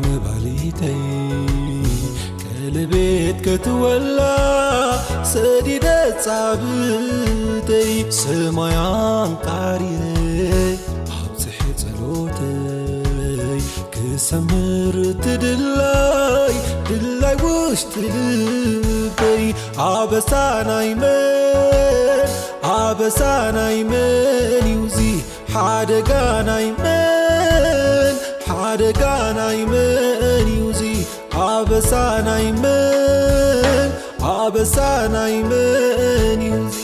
መባሊተይ ቀለቤት ከትወላ ሰዲደ ጻብተይ ሰማይ ኣንቃሪረ ኣብጽሐ ጸሎተይ ክሰምር ትድላይ ድላይ ውሽጢ ልበይ ኣበሳ ናይ መን ኣበሳ ናይ መን እዩ እዚ ሓደጋ ናይ መን ሓደጋ ናይ መን እዩ እዚ ኣበሳ ናይ መን ኣበሳ ናይ መን እዩ እዚ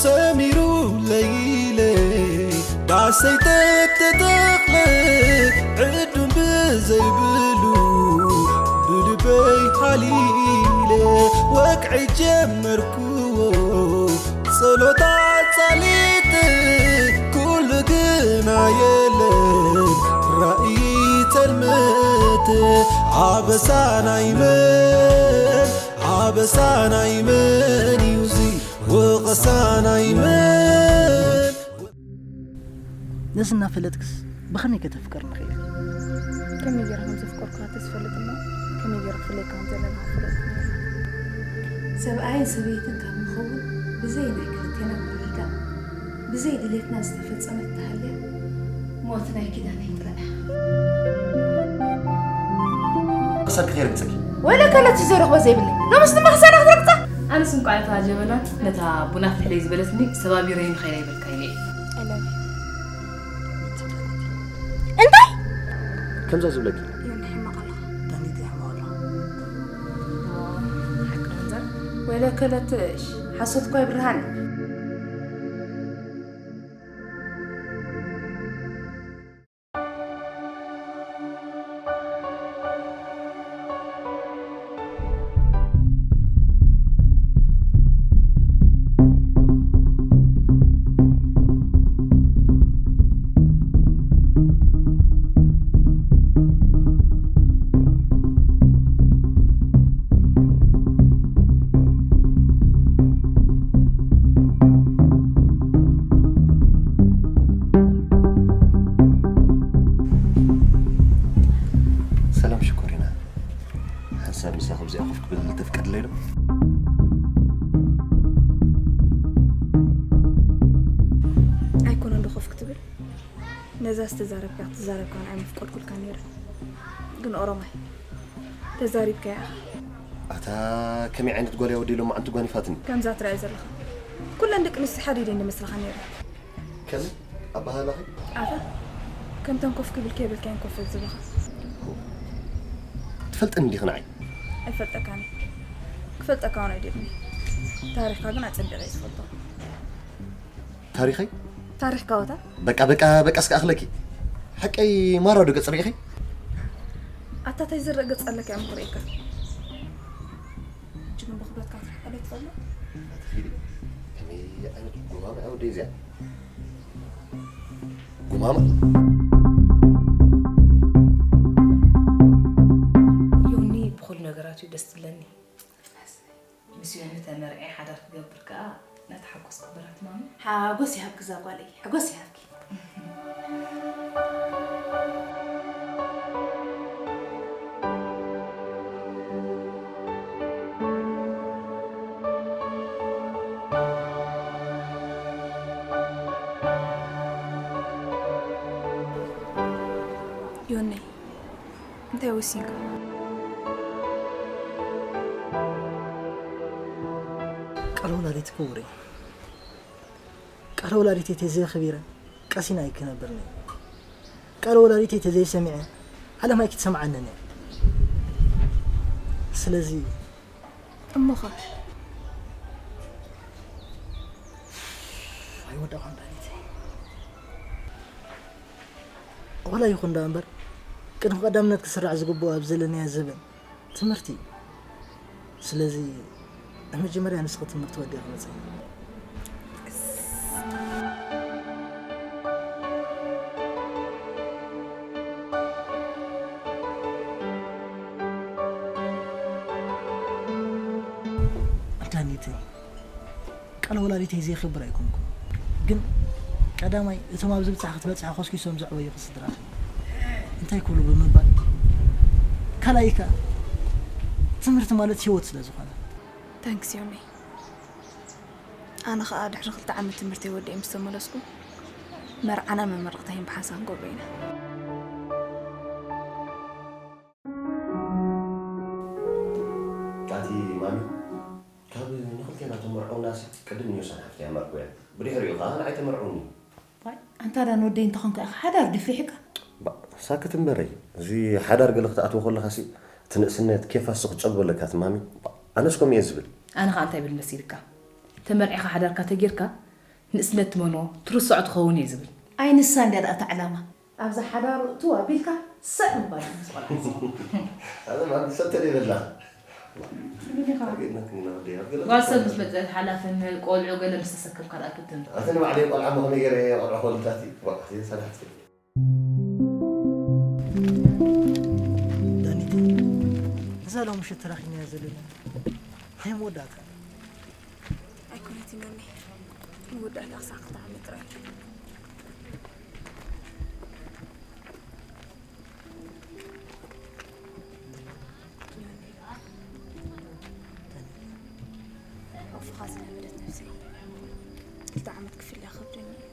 ሰሚሩ ለይለ ዳሰይ ተተተኽለ ዕዱም ብዘይብሉ ብልበይ ሃሊለ ወቅዒ ጀመርኩዎ ጸሎታ ጸሊት ኩሉ ግና የለን ራእይ ጸልመት ኣበሳ ናይ መን ኣበሳ ናይ መን እዩ እዚ ወቐሳ ናይ መን ነዚ እናፈለጥክስ ብኸመይ ከተፍቅርኒ ኽኢልኪ? ከመይ ገይረ ከም ዘፍቀርኩካ ተዝፈልጥ እሞ ከመይ ገይረ ክፍለየካ ከም ዘለኒ ክፍለጥ ነይሩ። ሰብኣይን ሰበይትን ካብ ንኸውን ብዘይ ናይ ክልቴና ምርድዳእ ብዘይ ድሌትና ዝተፈጸመት ተሃልያ ሞት ናይ ኪዳነይ ጥራሕ። ክሳድኪ ከይረግጸኪ። ወይለከ ነቲ ዘረኽቦ ዘይብለይ ሎምስ ድማ ክሳዳ ክትረግጻ። ኣነስ እንቋዕ እታ ጀበናን ነታ ቡና ፍልሕለይ ዝበለትኒ ሰባቢረዮ ንኸይዳ ይበልካ ኢለ እየ። I love you። እንታይ ከምዛ ዝብለኪ ዮኒ ሕማቕ ኣለኻ። ዳኒት ሕማቕ ኣለኻ። ሓቂ ዶ እምበር? ወይለከ ለትሽ ሓሶት እኮ ይብርሃን። ሰላም ሽኮሪና፣ ሓንሳብ ምሳኺ ኣብዚኣ ኮፍ ክብል ተፍቅድለይ ዶ? ኣይኮነን ዶ ኮፍ ክትብል? ነዛ ዝተዛረብካ ክትዛረብካ ንዓይ ምፍቀድኩልካ ነይረ። ግን ኦሮማይ ተዛሪብካያ ኢኻ። ኣታ ከመይ ዓይነት ጓል እያ ወደይ ሎማዓንቲ ጓኒፋትኒ? ከምዛ ትረኣይ ዘለኻ ኩለን ደቂ ኣንስትዮ ሓደ ድየን ዝመስላኻ ነይረን? ከም ኣባህላኺ ኣታ ከምተን ኮፍ ክብል ከይበልካየን ኮፍ ዝብላኻ። ትፈልጥኒ እንዲኺ ንዓይ? ኣይፈልጠካን እየ። ክፈልጠካ እውን ኣይደልን እየ። ታሪኽካ ግን ኣጸቢቐ እየ ዝፈልጦ። ታሪኸይ? ታሪኽካ ዋታ? በቃ በቃ በቃ እስከ ኣኽለኪ። ሓቀይ ማራ ዶ ገጽ ርኢኺ? ኣታ ታይ ዝረእ ገጽ ኣለካ እየ ምኽርኢካ። ሕጂ ግን ብኽብረትካ ክትርሕቀለይ ትኽእል ዶ? ኣትኺዲ። ከመይ ዓይነት ጉማማ እያ ወደይ እዚኣ? ጉማማ። ዮኒ ብኹሉ ነገራቱ እዩ ደስ ትብለኒ። ምስ ዮኒ ተመርዕየ ሓዳር ክገብር ከኣ ናተሓጎስኩ ብራት ማሚ። ሓጎስ ይሃብኪ እዛ ጓለይ፣ ሓጎስ ይሃብኪ። ዮነይ፣ እንታይ ወሲንካ? ቃል ወላዲት ክቡር እዩ። ቃል ወላዲተይ ተዘይኣኽቢረ ቀሲን ኣይክነብርን እየ። ቃል ወላዲተይ ተዘይሰሚዐ ዓለም ኣይክትሰምዓንን እያ። ስለዚ እሞኸ? ኣይወዳእኳን ዳኒተይ። ዋላ ይኹን ደኣ እምበር፣ ቅድሚ ቀዳምነት ክስራዕ ዝግብኦ ኣብ ዘለናዮ ዘበን ትምህርቲ እዩ። ስለዚ፣ ኣብ መጀመርያ ንስኺ ትምህርቲ ወዲእኺ ምጸይ። ዳኒተይ፣ ቃል ወላዲተይ ዘየኽብር ኣይኮንኩን። ግን ቀዳማይ እቶም ኣብዚ ብጻሕ ክትበጽሐ ኮስኪሶም ዘዕበዩኺ ስድራኺ እንታይ ክብሉ ብምባል፣ ካልኣይ ከኣ ትምህርቲ ማለት ህይወት ስለ ዝኾነ። ታንክስ ዮኒ። ኣነ ኸኣ ድሕሪ ክልተ ዓመት ትምህርተይ ወዲኤ ምስ ተመለስኩ መርዓና መመረቕታይን ብሓንሳብ ንገብሮ ኢና። ኣቲ ማሚ፣ ካብ ንኽልቴና ተመርዕውናሲ ቅድም ኒዮሳን ሓፍተይ ኣመርዕውያ፣ ብድሕሪኡ ኸዓ ንዓይ ተመርዕውኒ። ዋይ ኣንታ ዳን ወደይ እንተኾንካ ኢኻ ሓዳር ድፍሪሕካ። ሳክት እምበረይ፣ እዚ ሓዳር ገለ ክትኣትዎ ከለኻሲ እቲ ንእስነት ኬፋ ስቕ ጨብ በለካ እቲ ማሚ። ኣነስ ከምኡ እየ ዝብል። ኣነ ኸዓ እንታይ ብል መሲልካ፣ ተመርዒኻ ሓዳርካ ተጌርካ ንእስነት ትመኖ ትርስዖ ትኸውን እየ ዝብል። ኣይ ንሳ እንድያ ደኣ እታ ዕላማ። ኣብዛ ሓዳሩ እትው ኣቢልካ ሰጥ ምባል እዩ ምስ ቆልዓ ዝኸውን። ኣነ ማሚ ሰተን ይበላ። ጓል ሰብ ምስ መፀት ሓላፍነት ቆልዑ ገለ ምስ ተሰከምካ ደኣ ክትም ኣቲ ንባዕለይ ቆልዓ መኸመይ ገይረ ቆልዑ ክወልዳቲ ሰናሕቲ ዳኒት እዛ ሎሚ ምሸት ተራኺብናያ ዘለና ናይ መወዳእታ ኣይኮነትን ዮኒ፣ መወዳእታ ክሳዕ ክልተ ዓመት ጥራይ። ኣፉኻ ዝለመደት ነብሰይ ክልተ ዓመት ክፍለያ ከብደኒ እዩ።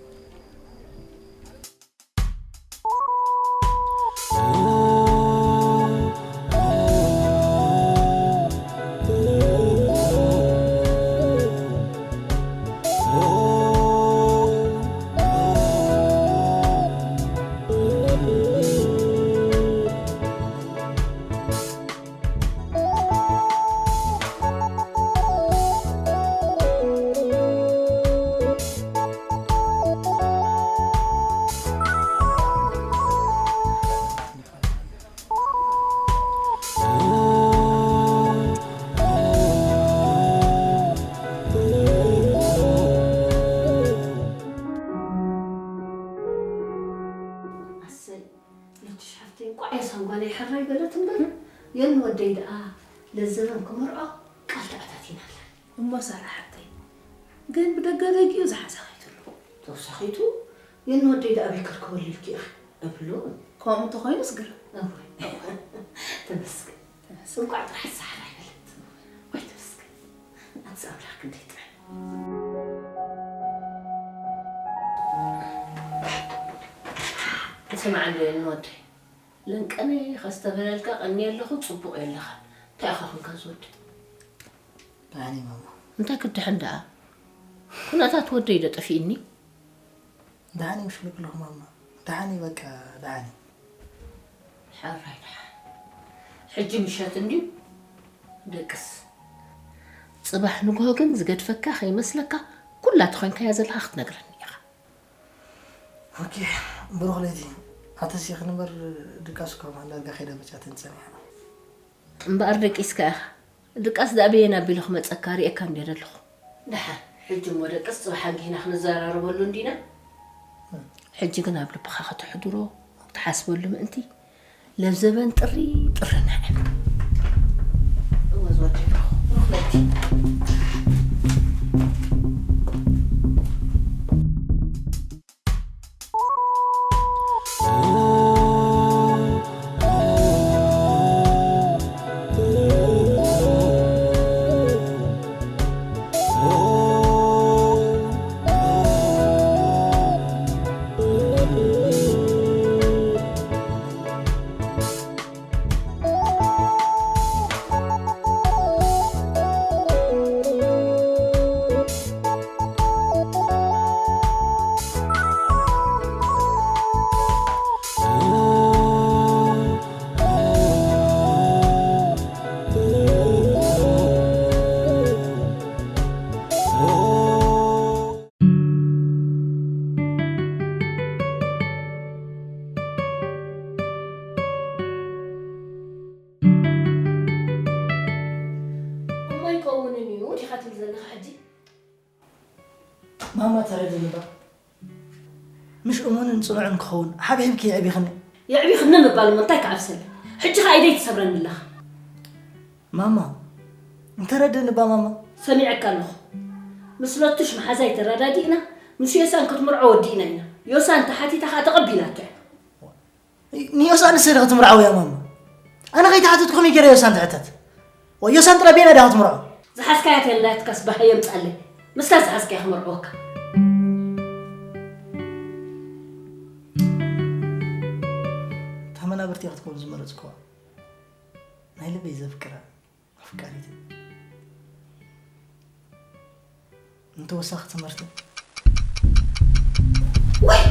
ኣሰይ ነትሽ ሓፍተይ እንቋዕ የሳን ጓለይ ሕራይ በለት እምበር የን ወደይ ደኣ ለዘበን ክመርዖ ቃል ተኣታቲና ኣላ። እሞ ሳራ ሓብተይ ግን ብደገ ደጊኡ ዝሓዛ ከይትህሉ። ተወሳኺቱ የን ወደይ ደኣ ኣበይ ከርከበሉ ኢልኪ ኢኺ እብሉ። ከምኡ እንተኾይኑስ ግርም። እወ ተመስገን እንቋዕ ጥራሕ ሳሕራ ኣይበለት። ወይ ተመስገን ኣንስ ኣምላኽ ክንደይ ጥዑም። ስማዕ እንዶ የኒ ወደይ ለንቀነ ከስተበለልካ ቀኒ ኣለኹ ጽቡቕ የለኻ እንታይ ኢኻ ኹንካ ዝወደይ። ደሓን እየ ማማ። እንታይ ክትድሕን ደኣ ኩነታት ወደይ ዶ ጠፊእኒ። ደሓን እየ ምስ በልኩ ኣለኹ ማማ። ደሓን እየ በቃ ደሓን እየ። ሕራይ ደሓን። ሕጂ ምሸት እንድዩ ደቅስ። ጽባሕ ንግሆ ግን ዝገድፈካ ከይመስለካ ኩላ ተኾይንካያ ዘለኻ ክትነግረኒ ኢኻ። ኦኬ ብሩኽ ለይቲ። ኣተሲኽኒ እምበር ድቃስ እኳ ማን ዳርጋ ከይዳ መጺኣትኒ ጸኒሓ። እምበኣር ደቂስካ ኢኻ። ድቃስ ደኣ በየን ኣቢሉ ክመጸካ ርእየካ እንድየ ዘለኹ። ደሓን ሕጂ እሞ ደቅስ ጽባሕ ኣጊህና ክንዘራረበሉ እንዲና። ሕጂ ግን ኣብ ልብኻ ከተሕድሮ ትሓስበሉ ምእንቲ ለብዘበን ጥሪ ጥሪ ንዕም። እወ ዝወደይ ብሩኽ ብሩኽ ለይቲ። ማማ ተረድእኒ እባ። ምሽ እሙንን ጽኑዕን ክኸውን ሓብሒብኪ የዕቢኽኒ። የዕቢኽኒ ምባል እሞ እንታይ ክዓብሰለይ? ሕጂ ኸኣ ኢደይ ትሰብረኒ ኣለኻ። ማማ እንተረድእኒ እባ ማማ። ሰሚዐካ ኣለኹ። ምስ ለቱሽ መሓዛይ ተረዳዲእና፣ ምስ ዮሳን ክትምርዖ ወዲእና ኢና። ዮሳን ተሓቲታ ኸዓ ተቐቢላቶ እያ። ንዮሳን ንስኺ ዲኺ ክትምርዓዊ እያ ማማ? ኣነ ከይተሓተትኩ ከመይ ገይረ ዮሳን ትሕተት? ወይ ዮሳን ጥራይ በይና ዲኻ ክትምርዖ? ዝሓዝካያ ተላትካስ ባህ የምጻለይ። ምስታ ዝሓዝካያ ክምርዕወካ። እታ መናብርቲ ክትከውን ዝመረጽኩዋ ናይ ልበይ ዘፍቅራ ኣፍቃሪት ንተወሳኺ ትምህርቲ። ወይ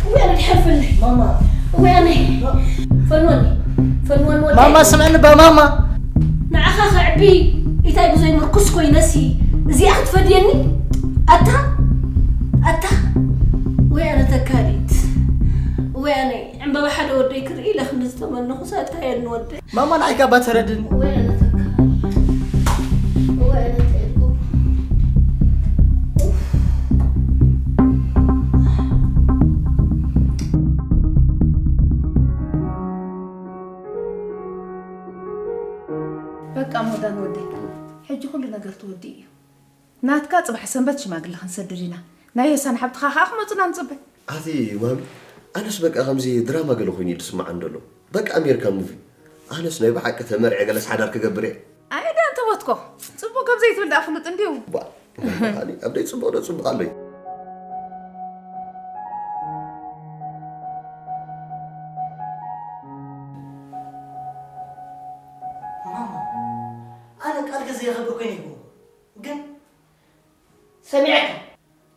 ወይ ኣነ ድሕር ፍልይ ማማ። ወይ ኣነ ፈንወኒ። ፈንወኒ ወደይ። ማማ ስምዕኒ ባ ማማ። ንዓኻ ከዕቢ ኢታይ ብዘይ ምርኩስ ኮይነሲ እዚኣ ክትፈድየኒ? ኣታ ኣታ ወይ ኣነ ተካሊት። ወይ ኣነ ዕምበባ ሓደ ወደይ ክርኢ ኢለ ክንዲ ዝተመነኹ ሳታየኒ ወደይ። ማማ ንዓይ ካባ ተረድኒ። ወይ ኣነ ተካል። ወይ ኣነ ተልኩ። በቃ ሞዳን ወደይ፣ ሕጂ ኩሉ ነገር ተወዲኡ እዩ። ናትካ ጽባሕ ሰንበት ሽማግለ ክንሰድድ ኢና። ናይ የሳን ሓብትኻ ከኣ ክመጹና ንጽበ። ኣቲ ማሚ፣ ኣነስ በቃ ከምዚ ድራማ ገለ ኮይኑ እዩ ዝስምዓኒ ዘሎ። በቃ ኣሜሪካ ሙቪ። ኣነስ ናይ ብሓቂ ተመርዐ ገለስ ሓዳር ክገብር እየ። ኣይ ዳ እንተ ቦትኮ፣ ጽቡቅ ከም ዘይትብል ደኣ ፍሉጥ እንድዩ። ባ፣ ኣኒ ኣብ ደይ ጽቡቅ ዶ ጽቡቅ ኣሎይ? ማማ፣ ኣነ ቃል ገዜ የኸብር ኮይነ ይኮንኩ። ግን ሰሚዐካ።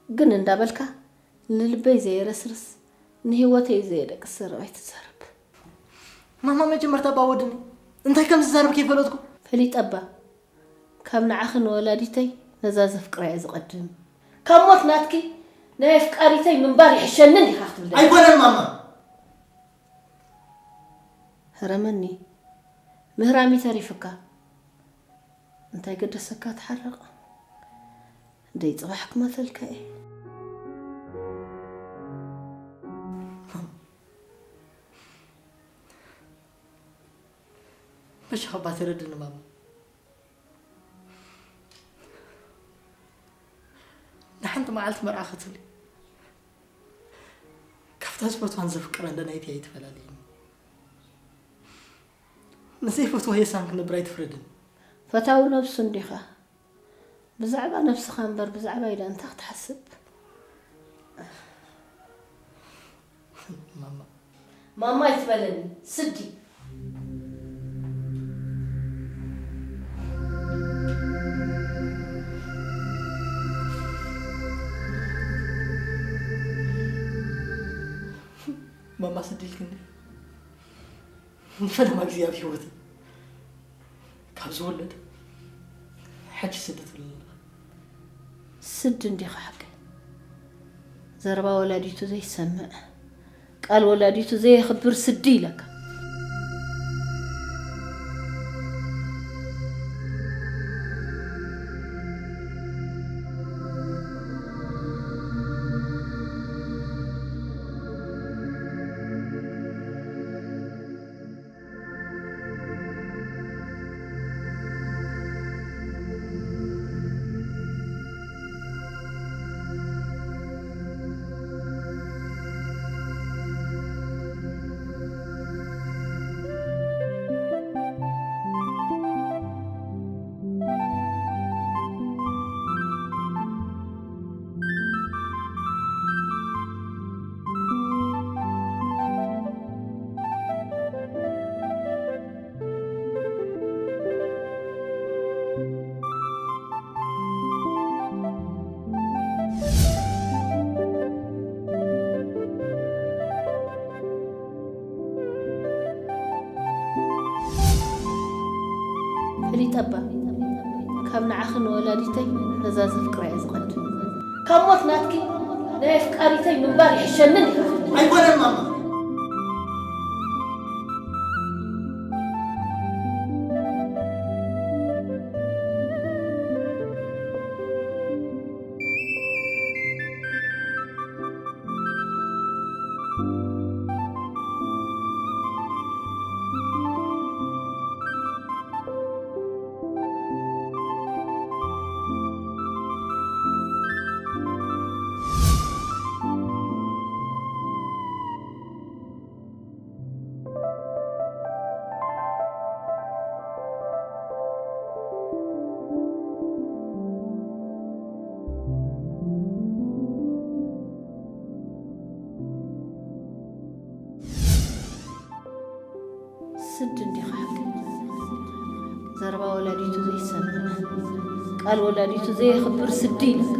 ግን እንዳበልካ ንልበይ ዘየረስርስ ንህይወተይ ዘየደቅስ ዘረባ ኣይትዛረብ። ማማ መጀመርታ ባወድኒ እንታይ ከም ዝዛረብ ከይፈለጥኩ። ፈሊጠ እባ ካብ ንዓኺ ንወላዲተይ ነዛ ዘፍቅራ እየ ዝቐድም። ካብ ሞት ናትኪ ናይ ኣፍቃሪተይ ምንባር ይሕሸኒ እንዲኻ ክትብለኒ። ኣይኮነን ማማ። ህረመኒ። ምህራም ይተሪፍካ። እንታይ ገደሰካ ትሓረቕ? ደይ ጽባሕ ክመተልካ እየ። መሻ ከባ ተረድኒ ማማ። ንሓንቲ መዓልቲ መርዓ ክትህሉ ካብታ ዝፈትዋን ዘፍቅራን ደናይቲ ኣይትፈላልይኒ። ንዘይፈትዋ የሳን ክነብር ኣይትፍረድን። ፈታዊ ነብሱ እንዲኻ። ብዛዕባ ነብስኻ እምበር ብዛዕባ ኢዳ እንታይ ክትሓስብ? ማማ። ማማ ኣይትበለኒ፣ ስዲ። ማማ ስዲ ኢልክኒ። ንፈለማ ግዜ ኣብ ህይወተይ ካብ ዝውለድ ሕጂ ስዲ ትብል ኣለኻ። ስዲ እንዲኻ ሓቀይ። ዘረባ ወላዲቱ ዘይሰምዕ፣ ቃል ወላዲቱ ዘየኽብር ስዲ ኢለካ። ፈሊጠ እባ ካብ ንዓኺ ንወላዲተይ ነዛ ዘፍቅራ እየ ዝቐድም። ካብ ሞት ናትኪ ናይ ኣፍቃሪተይ ምንባር ይሕሸኒ እንዲኻ። ኣይኮነን ማማ። ስዲ እንዲኻ ሓቂ። ዘረባ ወላዲቱ ዘይሰምዕ፣ ቃል ወላዲቱ ዘየኽብር ስዲ ኢልካ።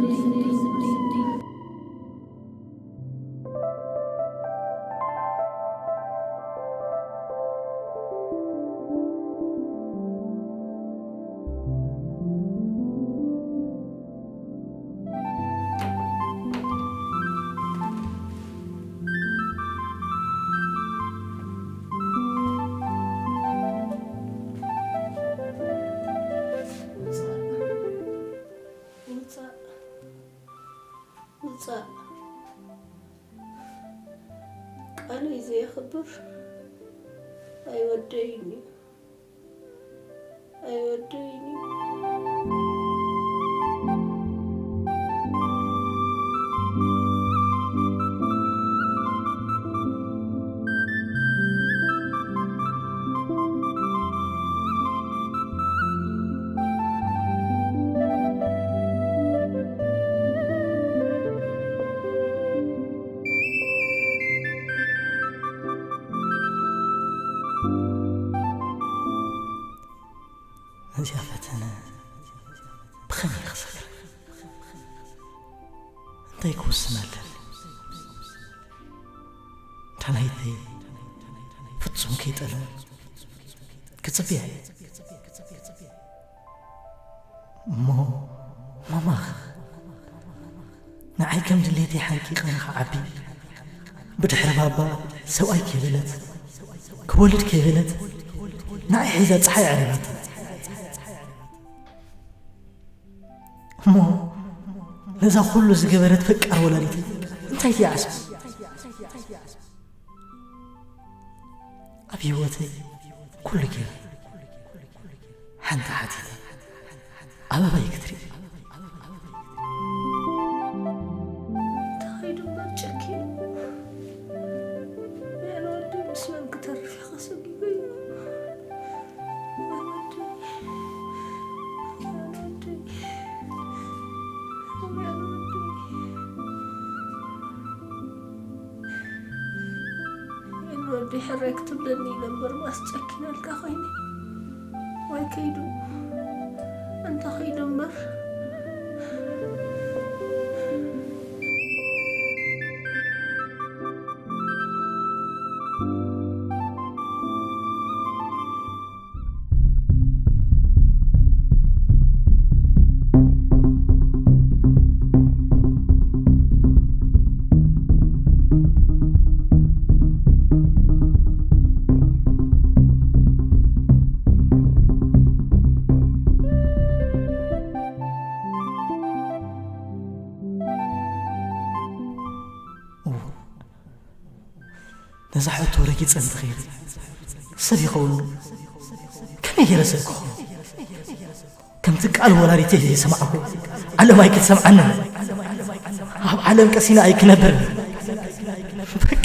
ውጻእ፣ ውጻእ፣ ውጻእ። ቃለይ ዘየኽብር ኣይወደይን እዩ። ኣይወደይን እዩ። እዚኣ ፈተነ ብኸመይ ክሰግራ? እንታይ ክውስን ኣለኒ? ዳናይተይ ፍጹም ከይጠልመ ክጽብያ እየ። እሞ ማማኽ ንዓይ ከም ድሌተይ ሓንቂቐ ንኽዓቢ፣ ብድሕሪ ባባ ሰብኣይ ከይበለት፣ ክወልድ ከይበለት፣ ንዓይ ሒዛ ጸሓይ ዓሪባታ። እሞ ነዛ ኩሉ ዝገበረት ፈቃር ወላዲተይ እንታይ ትይዓሳ? ኣብ ህይወተይ ኩሉ ገይረ ሓንቲ ሓቲተ ኣበባይ ክትርኢ። ተኸይዱ እምበር ጨኪኑ። ያለ ወዲ ምስ መን ክተርፍ ኢኻ ሰጊጉ እዩ። ወዲ ሕራይ ክትብለኒ ኢለ እምበር ማስ ጨኪነልካ ኮይነ። ወይ ከይዱ፣ እንተ ከይዱ እምበር። ነዛ ሕቶ ረጊጸ እንተኸይደ ሰብ ይኸውን? ከመይ ገይረ ሰብ ክኸውን? ከምቲ ቃል ወላዲተይ ዘይሰማዕኩ፣ ዓለም ኣይክትሰምዓኒ። ኣብ ዓለም ቀሲነ ኣይክነብርን። በቃ፣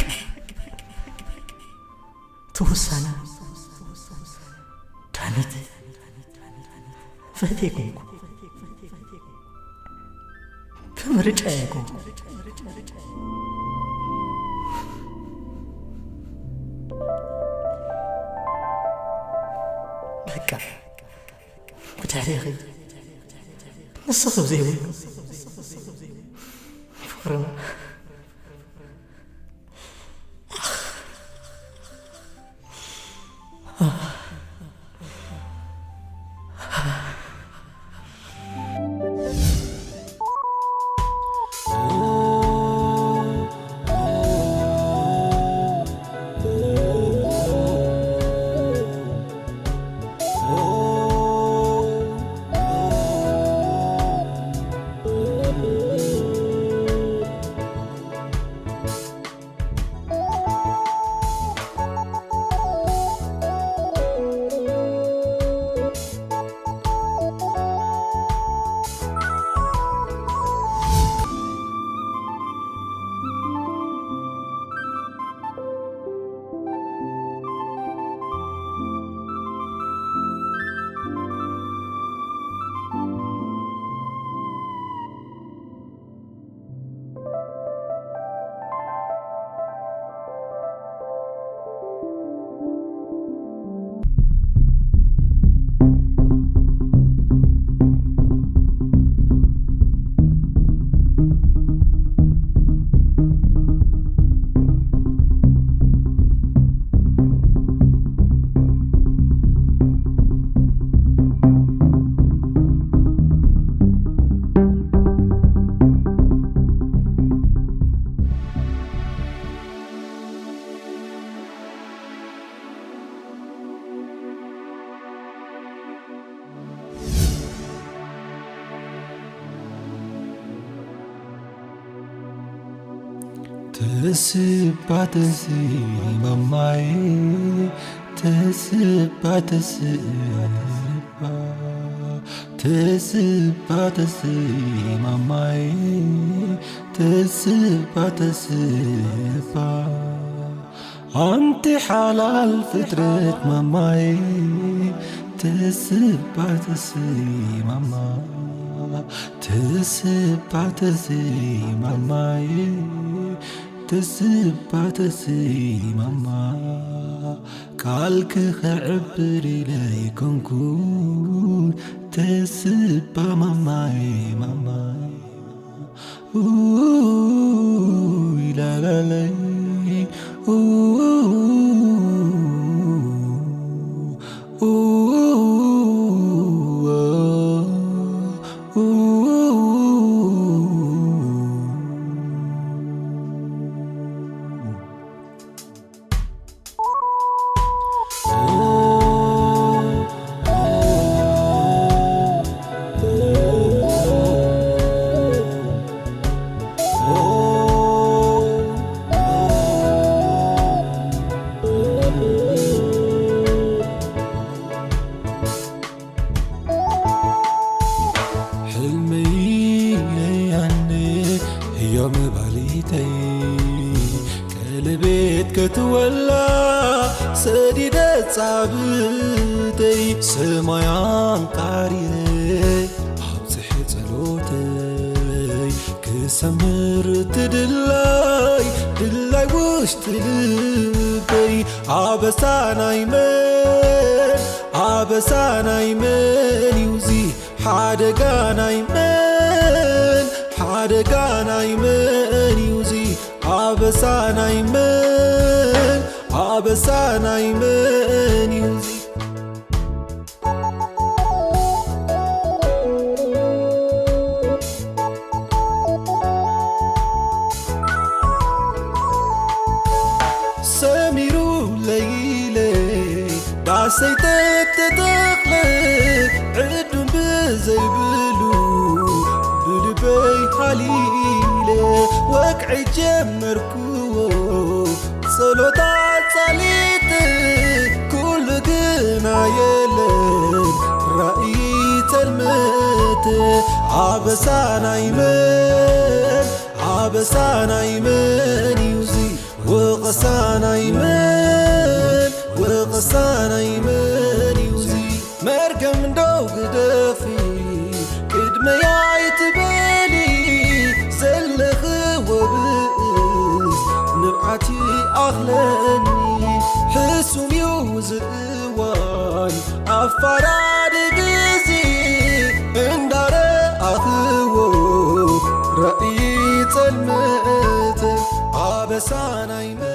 እቲ ውሳነ ዳኒት፣ ፈትየ ኣይኮንኩ። ብምርጫ ኣይኮንኩ። በቃ፣ ብድሕሬኺ ንስኺ ዘይብሉ ፍቕርና። ተስባ ተስይ ማማዬ፣ ተስባ ተስባ፣ ተስባ ተስይ ማማዬ፣ ተስባ ተስባ። ኣንቲ ሓላል ፍጥረት ማማዬ፣ ተስባ ተስይ ማማ፣ ተስባ ተስይ ማማዬ፣ ተስባ ተስይ ማማ። ቃልኪ ከዕብር ኢለ ኣይኮንኩን፣ ተስባ ማማዬ፣ ማማዬ። ኡይ ላላላይ፣ ኡይ፣ ኡይ፣ ኡይ። ሕልመይ ለያነ ህያው መባሊተይ፣ ቀለቤት ከትወላ ሰዲደ ጻብተይ፣ ሰማይ ኣንቃሪረ ኣብጽሐ ጸሎተይ፣ ክሰምር ትድላይ ድላይ ውሽጢ ልበይ። ኣበሳ ናይ መን፣ ኣበሳ ናይ መን እዩ እዚ? ሓደጋ ናይ መን፣ ሓደጋ ናይ መን እዩ እዚ? ኣበሳ ናይ መን፣ ኣበሳ ናይ መን እዩ እዚ? ሰሚሩ ለይለ ዳሰይ ተተተኽለ፣ ዕዱም ብዘይብሉ ብልበይ ሃሊለ፣ ወግዒ ጀመርኩዎ ጸሎት ኣጻሊት፣ ኩሉ ግና የለን ራእይ ጸልመት። ኣበሳ ናይ መን፣ ኣበሳ ናይ መን እዩ እዚ? ወቐሳ ናይ መን፣ ወቐሳ ናይ መን እዩ እዚ? መርገም እንደው ግደፊ፣ ቅድመይ ኣይትበሊ፣ ዘለኽዎ ብእስ ንብዓት ይኣኽለኒ። ሕሱም እዩ እዚ እዋን ኣፋራዲ ግዜ፣ እንዳረኣኽዎ ራእይ ጸልመት። ኣበሳ ናይ መን